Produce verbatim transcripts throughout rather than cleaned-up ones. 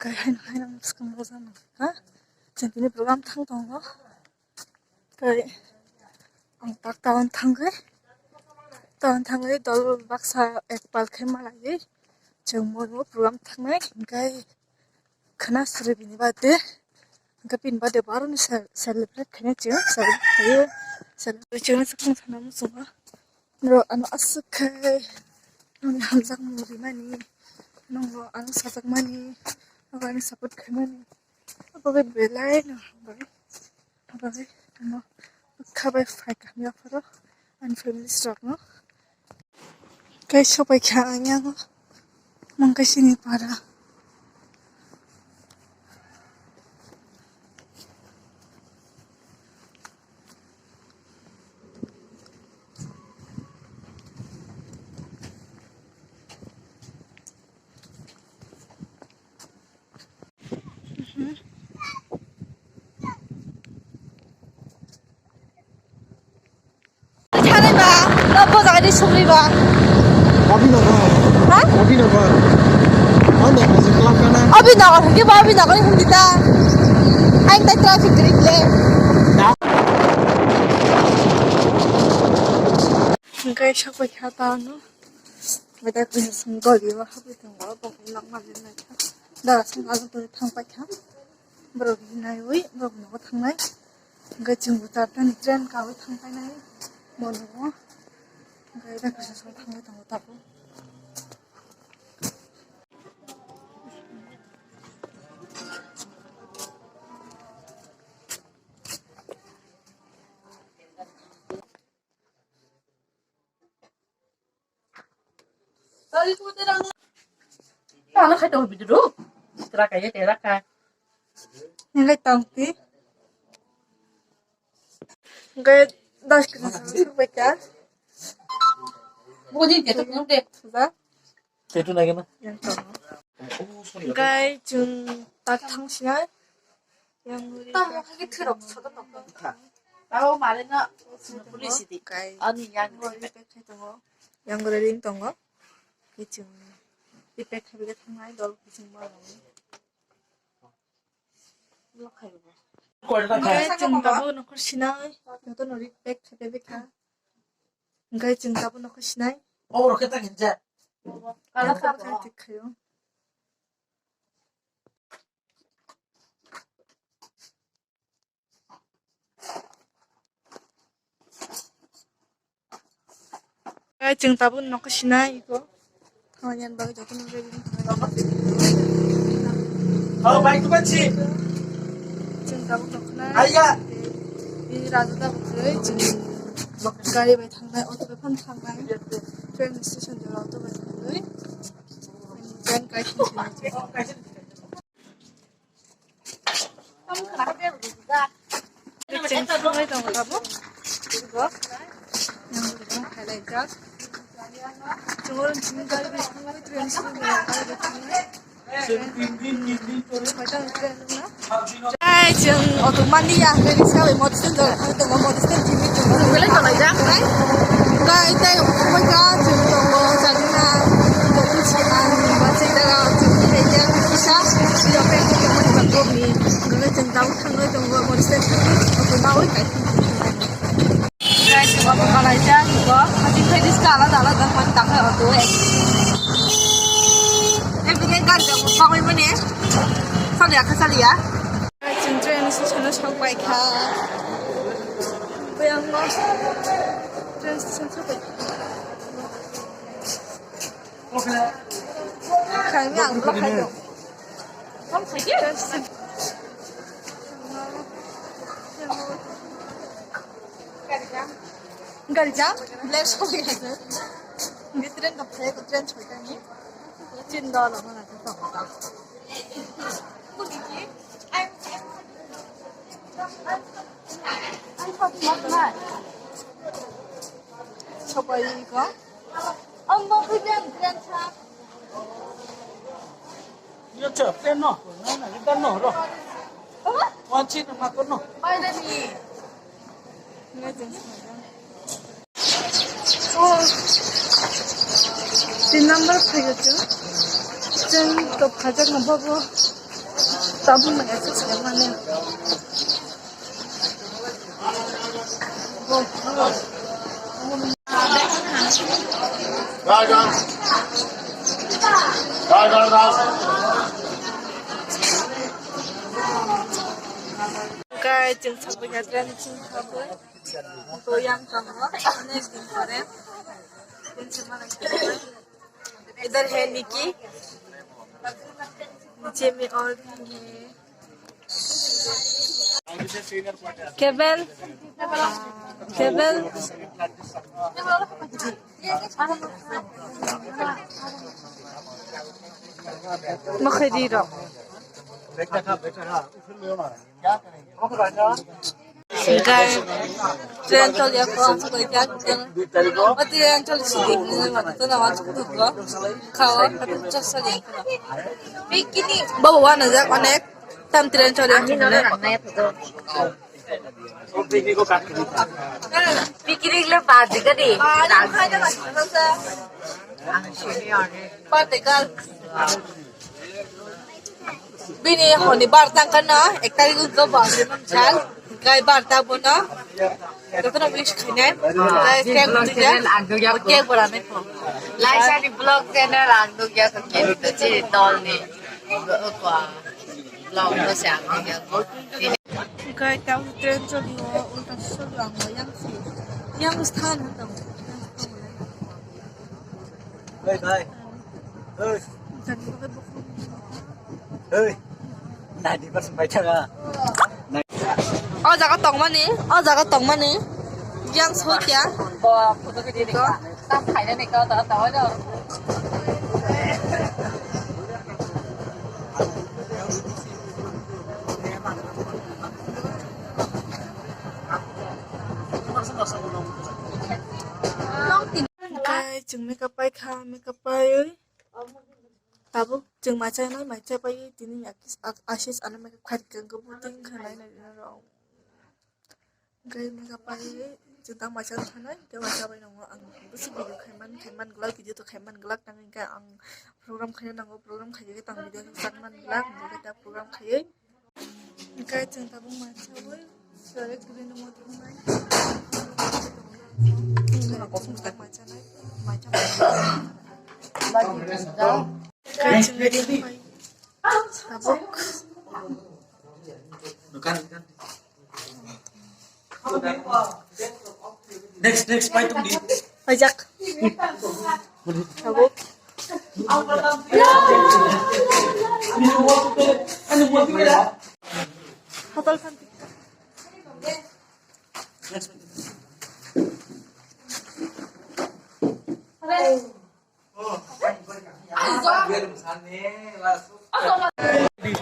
Kai hai hai nang skang bo jana ha. Chantini program thang tongo. Kai ang tak town thangwi, town thangwi dol baksa ekpal khe malaiwi chwng mono program thangnai. Kai khana suri bini birthday. Hingke bini birthday bo aroni cel-, celebrate khainai chwng, celebrate khaio. Celebrate khainai chwng sana muchungo. Norok ano aswk khe nongni hamjakmung rimani, nongo ano sajakmani, nogo ano support khaimani. Abo khe belai no hambai. Abo khe ano bwkha bai phaikha hamya phoro ani families rokno. Khe sopai kha ang yang mangkaisini para. Thanai ba, no bo jaga ni sumri ba. Abhinagar. Ha? Abhinagar. Ano kasi club ka na? Abhinagar, hindi ba Abhinagar yung hindi ta? Ay, tay traffic rin le. Hingke sakbai kha ta ano. Bai ta kisa song goli ba habwi tongo, bokong langma le nai kha. Dara song alo twi thang pai kha. Borok rinaiwi borok nogo thangnai. Hingke chwng bo charta ni train kawi thang painai. Bo nogo. Hingke bai kisa song thangwi tongo tabuk. Ano khai tong bidu do. Tera kai, tera kai. Nilai tong ti. Ngai das kena suru baca. Bodi dia tu nung deh. Sudah. Itu lagi mah. Yang tong. Ngai jung tak thang sinai. Yang muri. Tamo kaki thirok soda tong. Tao mare na police di. Ani yang muri pek khai tongo. Yang muri ring tongo. Kichung. Di pek khai bega thangnai dol kichung ma. Lo khai bo. Ngai jung tabo nokhor sinai. Joto no ri pek khai bega. Ngai jung tabo nokhor sinai. Oh, rokhe ta kinja. Kala kala. Khai tik khayo. Ai, chwng tabuk nokha sinai iko. Thangna bagwi jotono ready wngkha. Oh, bai, tu bansi. Chwng tabuk nokha nai. Aiya. Bini raja da bwkhwrwi chwng gari bai thangnai, auto bai phano thangnai. Train station jora auto bai thangnai. Train kai thangnai. Chwng thangwi tongo tabuk. Iko. Yang iko khailai jak. Chwng oro chini gari bai thangnai, train simi bai gari bai thangnai. Train wngna. Ai, chwng auto mani ya, hwnkhe riksha bai motor stand jora thangwi tongo, motor stand chini tongo. Belai tonglaijak. Tei tei omo kha chwng tongo, chajak na. Ani bachai jaga chwng khaijak kisa. Iyo pek khe tongmani bagwi ni. Hwnkhe chwng tabuk thangwi tongo, motor stand thangwi auto bawi kai. Guys, auto kalaijak, iko. Hajik khe riksha alada alada man takhai auto ek. Every day gari rok bangwi mani. Saliya kha saliya. Chwng train station o sok pai kha. Buyang no train station sok pai kha. Khaini ang vlog khai tong. Train station. Gari jam? Black soi hai. Ni train ka phai ko train soi tani. Chin do lo mana to tong ta. Sopai ko. Ang mo ko jam train sa. Yo, che, plane no. Na, na, ita no, ro. Apa? Wanchi na mako no. Pai na ni. Oh. Tin number phaiyo cho. Chwng to khajak no babo. Tabuk nang exercise mane. Guys, chwng sabwi kha train chwng sabwi. To yang tongo, onek din pore. Train se malai khe. Idhar hai Nicky. Niche mein aur bhi hai. Kebel. Kebel. Makhadi rok. Hingkai train choli ya ko, ang choli ya ko. O train choli sidi hinwi mano to na wa chukuk ko. Khawa hatu chasa ya ko. Babu wana jak onek tam train choli ya ko. Picnic le baji ka di. Ang sini onek. Patekal. Bini honi bar tang kha na, ek tarik wngkha bo, sal, gai bar ta bo na. Jotono wish khainai, gai cake bo twi ya, cake bo ranai pho. Laisani vlog channel ang nukya kho, kini to chini tolni. Ko vlog no se ang nukya kho. Gai tang train choli o, ulta choli ang yang si. Yang sthan tang. Hey, bhai. Hey. Hey. Ninety percent bai thanga. O jaga tongmani, o jaga tongmani. Yang so kya? Bo photo video ni ka. Tam khaina ni ka ta ta wa. Kai chwng makeup pai kha, makeup paiwi. Tabuk chwng mai chanai, mai cha pai tini Asis, Asis ano makeup kharikha, hwnkhe bo tini kha nai nai rok. Hwnkhe makeup pai chwng tang mai cha thanai, hwnkhe mai cha bai nango ang bwswk video khaiman, khaiman glak, video to khaiman glak, tang hwnkhe ang program khaina nango, program khaiya khe tang video chakman glak, hwnkhe ta program khaiwi. Hwnkhe chwng tabuk mai chawi, sari kwrwi nungwi thangnai. Chwng tabuk mai chanai, mai cha. Hwnkhe chwng tabuk. Next, next, pai tong di. Paijak. Tabuk. Hotel khan.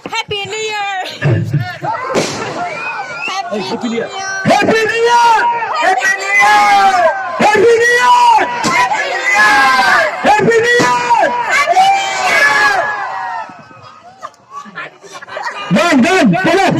Happy New Year! Happy New Year! Happy New Year! Happy New Year! Happy New Year! Happy New Year! Done, done, done.